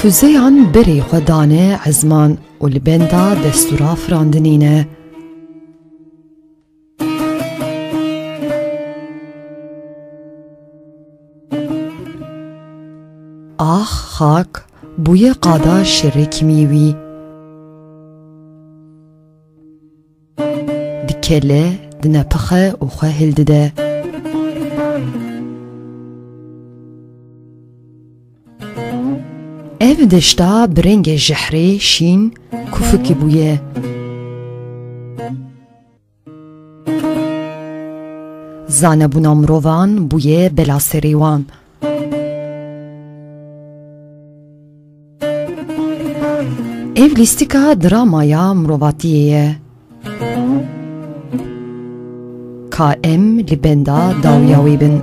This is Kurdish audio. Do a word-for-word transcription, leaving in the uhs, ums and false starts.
Fuzeyan berê xwe dane ezman û li benda destûra firandinê ne. Ax, xak, bûye qada şerê kimyewî. Dikele, dinepixe û xwe hildide. Ev deşta bi rengê jehrê şîn kufikî bûye. Zanebûna mirovan bûye bela serê wan. Ev lîstika dramaya mirovatiyê ye. Ka em li benda dawiya wê bin.